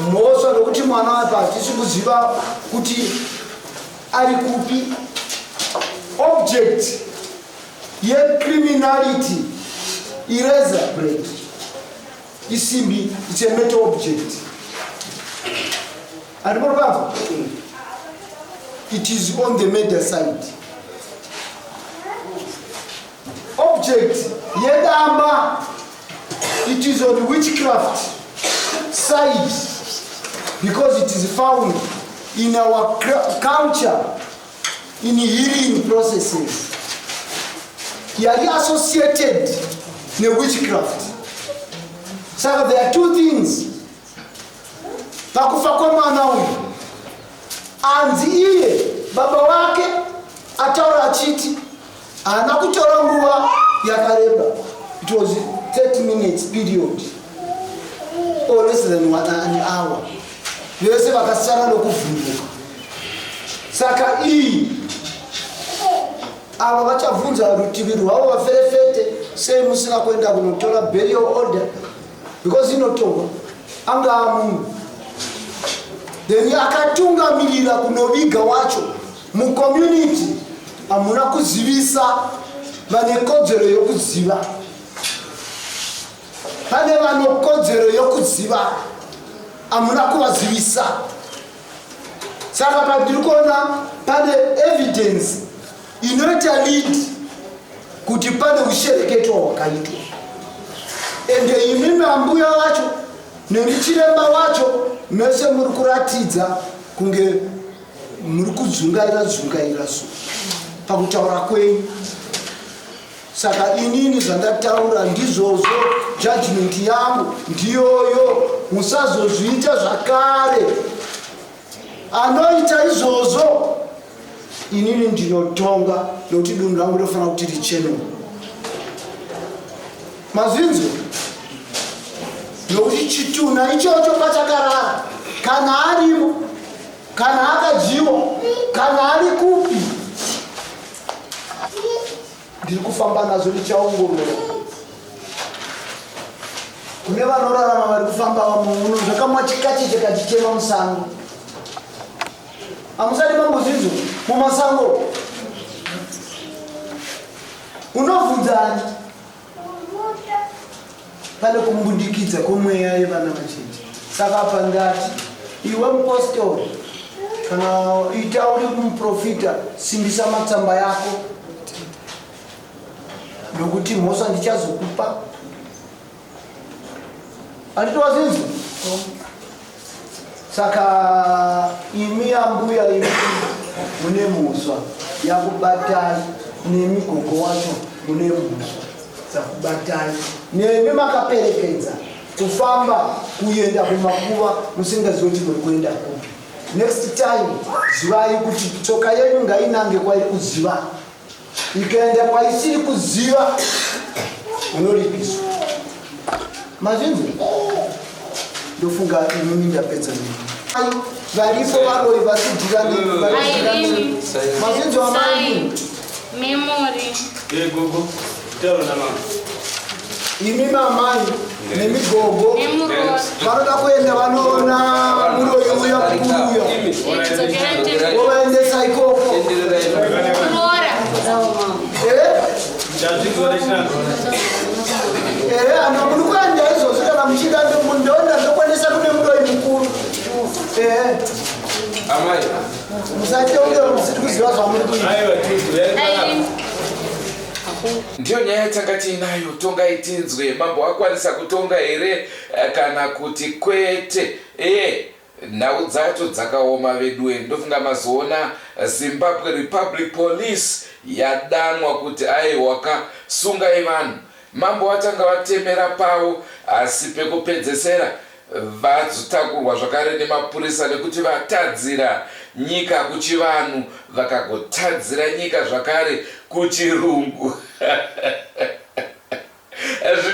mhosva nokuti mwana apa hatisi kuziva kuti ari kupi. Object yecriminality irazor blade, isimbi, it's a metal object. Andiporopanza, it is on the murder side. Object yedamba, it is on witchcraft side because it is found in our culture in healing processes, yari associated newitchcraft. Saka there are two things pakufa kwemwana uyu. Anzi iye baba wake ataura achiti haana kutora nguva yakareba, it was 30 minutes period or less than an hour. Vese vakasara nokuvhunduka. Saka iyi ava vachabvunza rutivi rwavo vaferefete, sei musina kuenda kunotora burial order, because inotorwa angaa munhu. Then akatungamirira kunoviga wacho mucommunity, hamuna kuzivisa vane kodzero yokuziva. Pane vanokodzero yokuziva, hamuna kuvazivisa. Saka pandiri kuona pane evidence inoita lead kuti pane ushereketwa hwakaitwa. Ende imimi ambuya vacho nemichiremba wacho mese muri kuratidza kunge muri kudzungaira dzungaira so pakutaura kwenyu. Saka inini zvandataura ndizvozvo, judgment yangu ndiyoyo. Musazozviita zvakare. Anoita izvozvo, inini ndinotonga, nokuti dunhu rangu rinofanira kuti richenwe. Mazvinzwa? Nokuti chitunha ichocho pachakarara, kana arimo, kana akadyiwa, kana ari kupi, ndiri kufamba nazvo, ndichaongorora. Kune vanorarama vari kufamba vamuno zvakamwa chikacheche kachichema musango. Hamusati mambozvinzwa? Mumasango unobvunzani? Pane kumbundikidza kwemweya yevana vacheche. Saka apa ndati iwe mupostori, kana ita uri muprofita, simbisa matsamba yako, nokuti mhosva ndichazokupa. Handiti wazinzwa? Saka imi ambuya, imi mune mhosva yakubatai, nemi gogo wacho mune mhosva dzakubatai, nemi makaperekedza kufamba kuenda kumakuva musingazivi kuti muri kuenda kupi. Next time zivai kuti tsoka yenyu ngainange kwairi kuziva. Ikaenda kwaisiri kuziva, unoripiswa. Mazvinzwa? Ndofunga inini ndapedza. Nemi varipo varoyi vasidhirani. Mazvinzwa amai? Memory. Gogo, taura namama. Imi mamai nemigogo Nemuroyi. vanoda kuenda vanoona muroyi uya mukuru uya, vovaendesa ikoko. Roora. Eh? Ehe, ano muri kuenda izvozvo kana muchida ndonda ndokwanisa kune muroyi mukuru. Ehe. Amai. Musaite unge musiri kuziva zvamuri kuita. Irene. Ndiyo nyaya yatanga tiinayo. Tongai tinzwe, mambo akwanisa kutonga here kana kuti kwete? Eye, nhau dzacho dzakaoma veduwe. Ndofunga mazoona Zimbabwe Republic Police yadanwa kuti aiwaka, sungai vanhu. Mambo vatanga vatemera pavo, asi pekupedzesera vazotakurwa zvakare nemapurisa nekuti vatadzira nyika kuchivanhu, vakagotadzira nyika zvakare kuchirungu.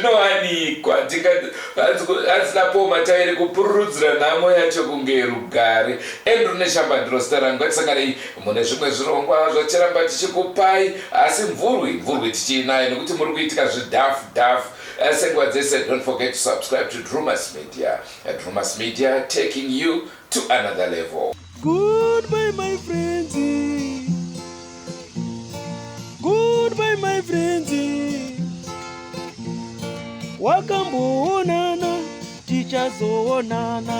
Zvinowanikwa hanzi naPaul Mataire kupururudzira nhamo yacho kunge rugare. Andrew Neshamba ndiro zita rangu. Ngatisanganei mune zvimwe zvirongwa zvacharamba tichikupai asi mvurwi mvurwi tichiinayo nekuti muri kuitika zvidhafu dhafu eh, senguva dzese. Don't forget to subscribe to Drumas Media. Drumas Media taking you to another level. Goodbye my friends. Goodbye my friends. Wakamboonana tichazoonana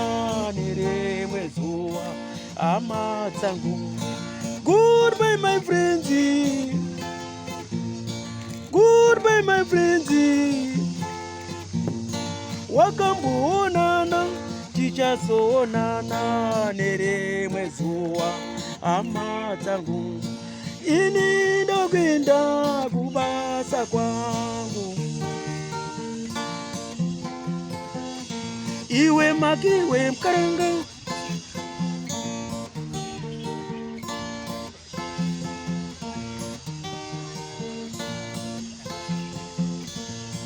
nerimwe zuva hama dzangu. Goodbye my friends. Goodbye my friends. Wakamboonana tichazoonana nerimwe zuva hama dzangu. Ini ndokuenda kubasa kwangu. Iwe makiwe mkaranga.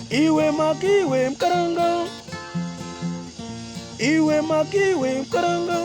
Iwe makiwe mkaranga. Iwe makiwe mkaranga.